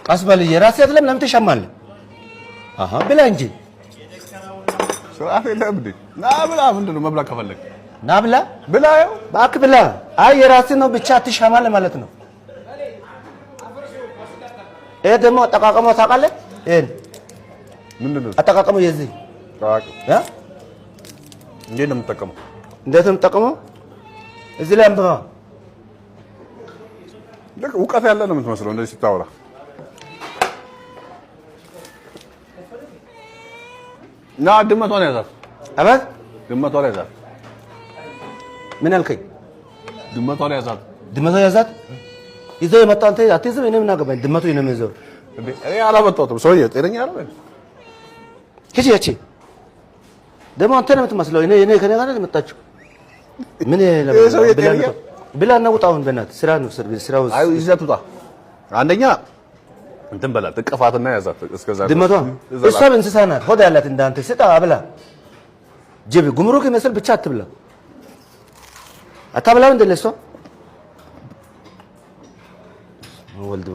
ቀስ በል፣ የራስህ አይደለም። ለምን ትሻማለህ? አሃ ብላ እንጂ። ስርዓት የለህም እንዴ? ና ብላ። ምንድን ነው መብላት ከፈለግ ና ብላ። ብላ። ይኸው። እባክህ ብላ። አይ የራስህ ነው ብቻ አትሻማ ለማለት ነው። ይሄ ደግሞ አጠቃቀሙ ታውቃለህ? ይሄን ምንድን ነው አጠቃቀሙ የዚህ? ታዋቂ እ? እንዴት ነው የምጠቀመው? እንዴት ነው የምጠቀመው? እዚህ ላይ አንብባ። ልክ እውቀት ያለ ነው የምትመስለው እንደዚህ ስታወራ። ና ድመቷን ያዛት። አባት። ድመቷን ያዛት። ምን አልከኝ? ድመቷን ያዛት። ድመቷ ያዛት። ይዘው የመጣው አንተ አትይዝም። እኔ ምን አገባኝ? ድመቱ ነው የሚይዘው። እንዴ እኔ አላመጣሁትም። ሰውዬ ጤነኛ አይደለም። ሂጂ ያቺ ደግሞ አንተ ነው የምትመስለው። እኔ ከኔ ጋር ነው የመጣችው። ምን ይሄ ሰውዬ ጤነኛ? ብላ እና ውጣ አሁን በእናትህ፣ ስራ ነው ስራው። አይ ይዘህ ትውጣ። አንደኛ እንትን በላት፣ እቅፋትና ያዛት። እስከዛ ድረስ። ድመቷ እዛ እሷም እንስሳ ናት፣ ሆድ ያላት እንዳንተ። ስጣ አብላ። ጅብ ጉምሩክ ይመስል ብቻ አትብላ። አታብላም እንደ ለእሷ ወልድ።